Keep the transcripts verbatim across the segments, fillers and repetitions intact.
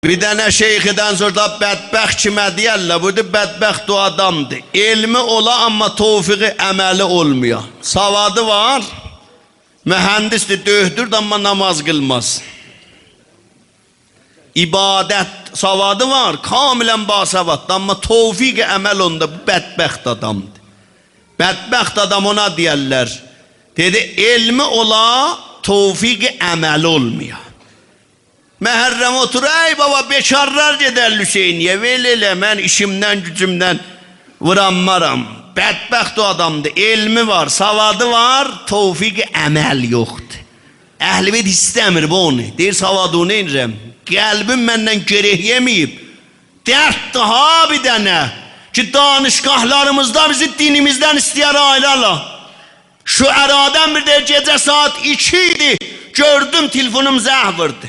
بیر دنه شیخدن سوروشدو: «بدبخت کیمه دئیرلر؟» بویوردو: «بدبخت او آدامدیر، علمی اولا، آمما توفیق عملی اولمویا. سوادی وار، مهندسدیر، دؤکتوردور، آمما نماز قیلماز. عبادت سوادی وار، کاملاً باسواددیر، آمما توفیق عمل اوندا، بو بدبخت آدامدیر. بدبخت آدام اونا دئیرلر.» دئدی: «علمی اولا، توفیق عملی اولمویا.» محرم اوتورور: «ای بابا، بیکارلار گئدر حسینیه، ول ائله، من ایشیمدن، گوجومدن وورانمارام.» بدبخت او آدامدیر، علمی وار، سوادی وار، توفیق عمل یوخدور. اهل بیت ایسته‌میر بو اونو. دئییر: «سوادی نئینیرم؟ قلبیم مندن گرک یئمه‌ییب.» درددیر ها بیر دنه کی، دانشگاهلاریمیزدا بیزی دینیمیزدن ایسته‌ییر آییرالار. شعرادان بیر ده گئجه ساعات ایکی ایدی، گؤردوم تلفنوم زنگ ووردو.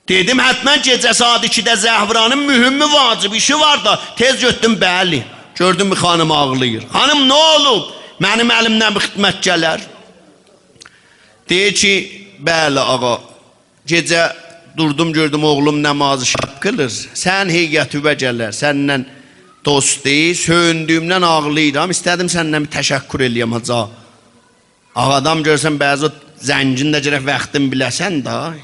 دئدیم: «حتماً گئجه ساعات ایکیده زنگ وورانین مهم، واجب ایشی وار دا.» تئز گؤتدوم، بلی. گؤردوم بیر خانیم آغلاییر. «خانیم، نه اولوب؟ منیم الیمدن بیر خدمت گلر؟» دئییر کی: «بلی آقا، گئجه دوردوم، گؤردوم اوغلوم نماز شب قیلیر. سنین هیئتیوه گلر، سنینن دوستدور. سؤیوندویومدن آغلاییرام. ایسته‌دیم سندن بیر تشکر ائله‌یم، حاجی آقا.» آدام گؤرسن، بعضی او زنگین ده گرک واختین بیله‌سن دا.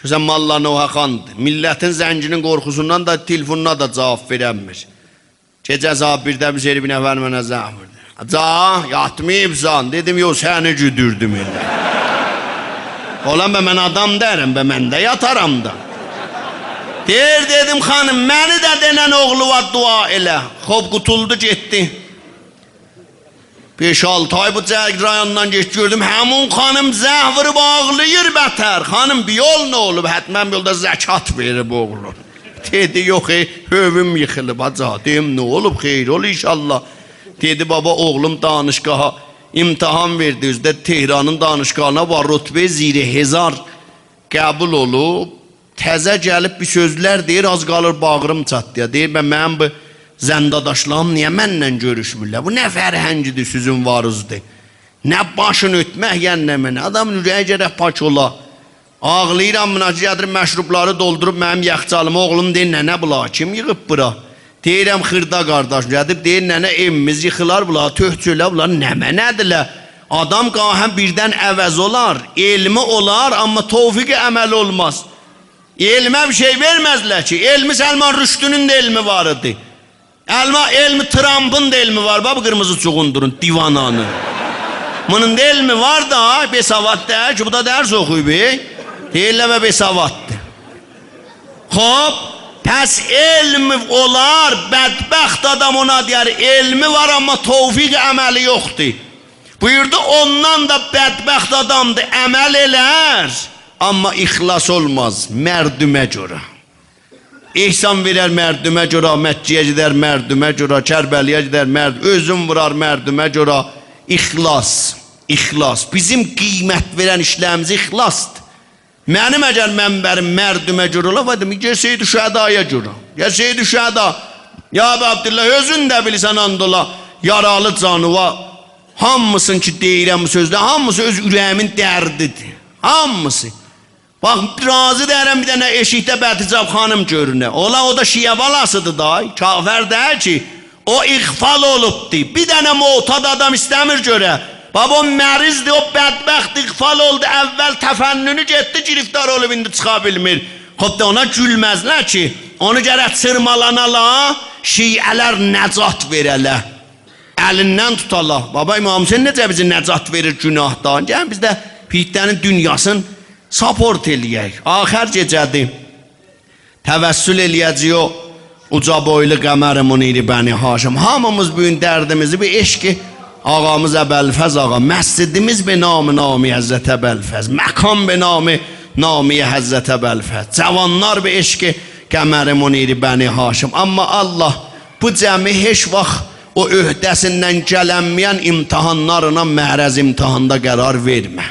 گؤرسن ملا نوحه‌خواندیر. میللتین زنگینین قورخوسوندان دا تلفونونا دا جواب وئرنمیر. گئجه ساعات بیرده بیر شئیری، بیر نفر منه زنگ ووردو: «حاجی آقا، یاتماییبسان؟» دئدیم: «یوخ، سنی گودوردوم ائله.» اولان به من آدام دئییرم، به من ده یاتارام دا. دئییر، دئدیم: «خانیم، منی ده دئنن اوغلووا دعا ائله.» خوب، قوتولدو، گئتدی. بئش-آلتی آی بو جریاندان گئچدی، گؤردوم همون خانیم زنگ ووروب آغلاییر بتر. «خانیم، بیر یول نه اولوب؟» «حتماً بیر یولدا زکات وئریب اوغلون.» دئدی: «یوخ، ائ، ائویم ییخیلیب حاجی آقا.» دئدیم: «نه اولوب، خیر اول ان‌شاءالله.» دئدی: «بابا، اوغلوم دانشگاها امتحان وئردی، اؤزو ده تهرانین دانشگاهینا وار، رتبهٔ زیر هزار قبول اولوب. تازه گلیب بیر سؤزلر دئییر، آز قالیر باغریم چاتلیا. دئییر: به منیم بو زنداداشلاریم نییه منن گؤروشمورلر؟ بو نه فرهنگیدیر سیزین واریزدیر؟ نه باشین اؤتمک، یعنی نمنه؟» آدامین اوره‌یی گرک پاک اولا. آغلاییرام بونا کی، گتیریب مشروبلاری دولدوروب منیم یخچالیما. اوغلوم دئییر: «ننه، بولاری کیم ییغیب بورا؟» دئییرم: «خیردا قارداشیم.» گلیب دئییر: «ننه، ائویمیز ییخیلار، بونلاری تؤک چؤله، بونلار نمنه‌دیرلر؟» آدام گاهاً بیردن عوض اولار، علمی اولار، آمما توفیق عملی اولماز. علمه بیر شئی وئرمزلر کی. علمی سلمان رشدی‌نین ده علمی وار ایدی. علما-، علم ترامپین دا علمی وار، باخ، بو قیرمیزی چوغوندورون، دیوانانین. بونون دا علمی وار دا، بی‌سواد دئییل کی، بو دا درس اوخویوب، ائ. دئییرلر و بی‌سواددیر. خوب، پس علم اولار، بدبخت آدام اونا دئیر، علمی وار، آمما توفیق عملی یوخدور. بویوردو، اوندان دا بدبخت آدامدیر، عمل ائلر، آمما اخلاص اولماز، مردومه گؤره. احسان وئرر مردومه گؤره، مکه‌یه گئدر مردومه گؤره، کربلایه گئدر مرد-، اؤزون وورار مردومه گؤره. اخلاص، اخلاص. بیزیم قیمت وئرن ایشلریمیز اخلاصدیر. منیم اگر منبریم مردومه گؤره اولا، وایدیم، گل سیدالشهدایا گؤره. گل سیدالشهدا. یا اباعبدالله، اؤزون ده بیلیرسن، آند اولا یارالی جانیوا. هامیسین کی دئییرم بو سؤزلر، هامیسی اؤز اوره‌ییمین دردیدیر. هامیسی. باخ، راضی دئییرم بیر دنه ائشیکده بدحجاب خانیم گؤرونه. اولا او دا شیعه بالاسیدیر دا، کافر دئییل کی. او اغفال اولوبدور. بیر دنه معتاد آدام ایسته‌میر گؤره. بابا، او مریضدیر، او بدبخت اغفال اولدو. اول تفننی گئتدی، گرفتار اولوب، ایندی چیخا بیلمیر. خوب دا اونا گولمزلر کی. اونو گرک چیرمالانالار، شیعه‌لر نجات وئره‌لر. الیندن توتالار. بابا، امام حسین نئجه بیزی نجات وئریر گوناهدان؟ گلین بیز ده پیتده‌نین دونیاسینی ساپورت ائله‌یک. آخر گئجه‌دیر. توسل ائله‌یه‌جه‌ییک او اوجا بویلو قمر منیر بنی‌هاشم. هامیمیز بو گون دردیمیزی به عشق آقامیز ابوالفضل آقا، مسجدیمیز به نام نامی حضرت ابوالفضل، مکان به نام نامی حضرت ابوالفضل، جوانلار به عشق قمر منیر بنی‌هاشم. آمما الله بو جمعی هئچ واخت او عهده‌سیندن گلنمه‌ین امتحانلارینا معرض امتحاندا قرار وئرمه.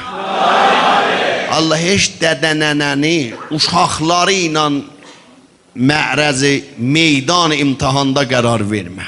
الله هئچ دده ننه‌نی اوشاقلاری ایله معرض میدان امتحاندا قرار وئرمه.